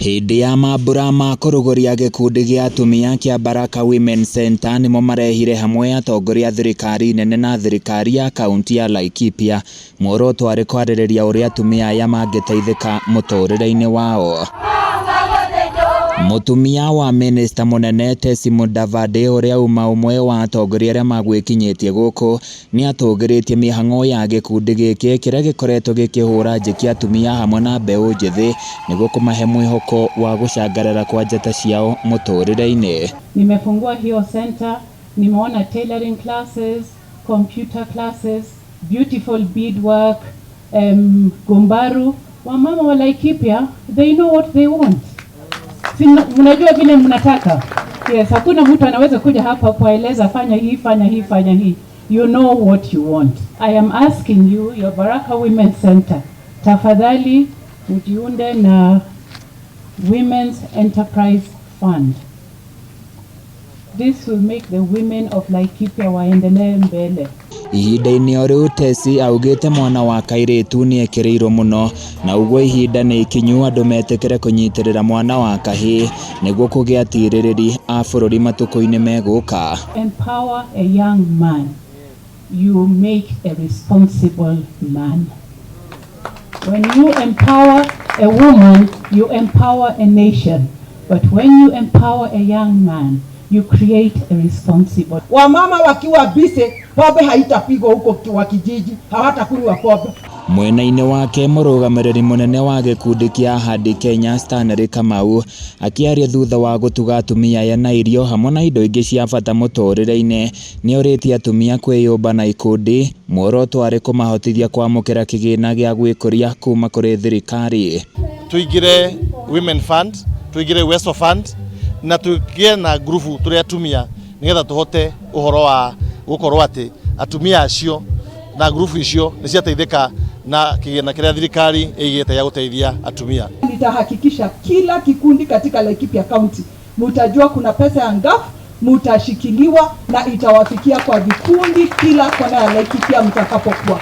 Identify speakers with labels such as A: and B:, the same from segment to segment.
A: Hĩndĩ ya mambura ma kũrugũria gĩkundi gĩa atumia kĩa Baraka Women Center nĩmo marehire hamwe atongoria a thirikari nene na thirikari ya kaunti ya Laikipia. Muoroto warĩ kwarĩrĩria ũrĩa atumia aya mangĩteithĩka mũtũrĩre-inĩ wao. Mũtumia wa minista mũnene Tessy Mudavadi ũrĩa uma ũmwe wa atongoria arĩa magwĩkinyĩtie gũkũ nĩatũgĩrĩtie mĩhang'o ya gĩkundi gĩkĩ kĩrĩa gĩkoretwo gĩkĩhũra njeki atumia hamwe na mbeũ njĩthĩ nĩguo kũmahe mwĩhoko wa gũcangarara kwa njata ciao mũtũrĩre-inĩ.
B: Nimefungua hiyo center, nimeona tailoring classes, computer classes, beautiful beadwork, gumbaru. Wamama wa Laikipia, they know what they want. Si mnajua vile mnataka. Yes, hakuna mtu anaweza kuja hapa kuwaeleza fanya hii, fanya hii, fanya hii. You know what you want. I am asking you, your Baraka Women Center, tafadhali mjiunde na Women's Enterprise Fund. This will make the women of Laikipia waendelee mbele.
A: Ihinda-inĩ o rĩu Tessy augĩte mwana wa kairĩtu nĩekĩrĩirwo mũno na ũguo ihinda nĩ ikinyu andũ metĩkĩre kũnyitĩrĩra mwana wa kahĩĩ nĩguo kũgĩa atirĩrĩri a bũrũri matukũ-inĩ megũka.
B: Empower a young man, you make a responsible man. When you empower a woman, you empower a nation. But when you empower a young man, you create a responsible.
C: Wamama wakiwa busy, pombe haitapigwa huko wa kijiji, hawatakunywa pombe.
A: Mwena-inĩ wake mũrũgamĩrĩri mũnene wa gĩkundi kĩa Ahadi Kenya Stanley Kamau akĩaria thutha wa gũtuga atumia aya na irio hamwe na indo ingĩ cia bata mũtũrĩre-inĩ nĩorĩtie atumia kwĩyũmba na ikundi muoroto arĩ kũmahotithia kwamũkĩra kĩgĩna gĩa gwĩkũria kuma kũrĩ thirikari.
D: Tuingire Women Fund, tuingire Uwezo Fund na tugie na ngurubu tũrĩ atumia nigetha tuhote ũhoro wa gũkorwo atĩ atumia acio na ngurubu icio nĩ ciateithĩka na kĩgĩna kĩrĩa thirikari ĩigĩte gĩa gũteithia atumia.
C: Nitahakikisha kila kikundi katika Laikipia County mutajua kuna pesa ya NGAAF, mutashikiliwa na itawafikia kwa vikundi kila kona ya Laikipia mtakapokuwa.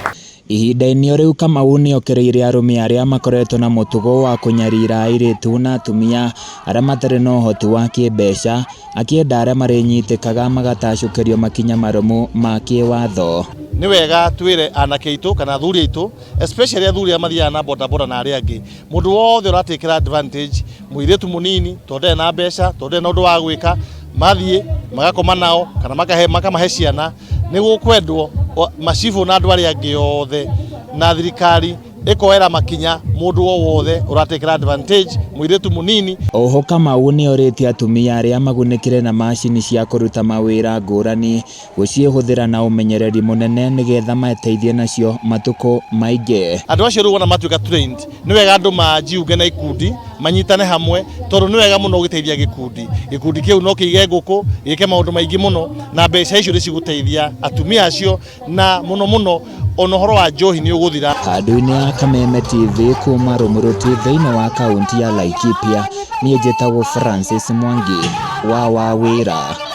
A: Ihinda-inĩ o rĩu Kamau nĩokĩrĩire arũme arĩa makoretwo na mũtugo wa kũnyarira airĩtu na atumia arĩa matarĩ na ũhoti wa kĩmbeca akĩenda arĩa marĩnyitĩkaga magatacũkĩrio makinya marũmu ma kĩwatho.
D: Nĩ wega twĩre anake aitũ kana athuri aitũ, especially athuri arĩa mathiaga na bodaboda na arĩa angĩ, mũndũ wothe ũratakĩra advantage mũirĩtu mũnini tondũ ndarĩ na mbeca, tondũ ndarĩ na ũndũ wa gwĩka, mathiĩ magakoma nao kana makamahe ciana, nĩ gũkwendwo macibũ na andũ arĩa angĩ othe na thirikari ĩkoera makinya mũndũ o wothe ũratakĩra advantage mũirĩtu mũnini.
A: Oho Kamau nĩorĩtie atumia arĩa magunĩkire na macini cia kũruta mawĩra ngũrani gũciĩhũthĩra na ũmenyereri mũnene nĩgetha mateithie nacio matukũ maingĩ.
D: Andũ acio rĩu wona matuĩka trained, nĩ wega andũ majiunge na ikundi manyitane hamwe tondũ nĩ wega mũno ũgĩteithia gĩkundi. Gĩkundi kĩu no kĩige ngũkũ, gĩke maũndũ maingĩ mũno na mbeca icio nĩ cigũteithia atumia acio na mũno mũno ona ũhoro wa njohi nĩ ũgũthira.
A: Handũ-inĩ ya Kameme TV kuma Rumuruti thĩinĩ wa kaunti ya Laikipia, niĩ njĩtagwo Francis Mwangi wa Wawĩra.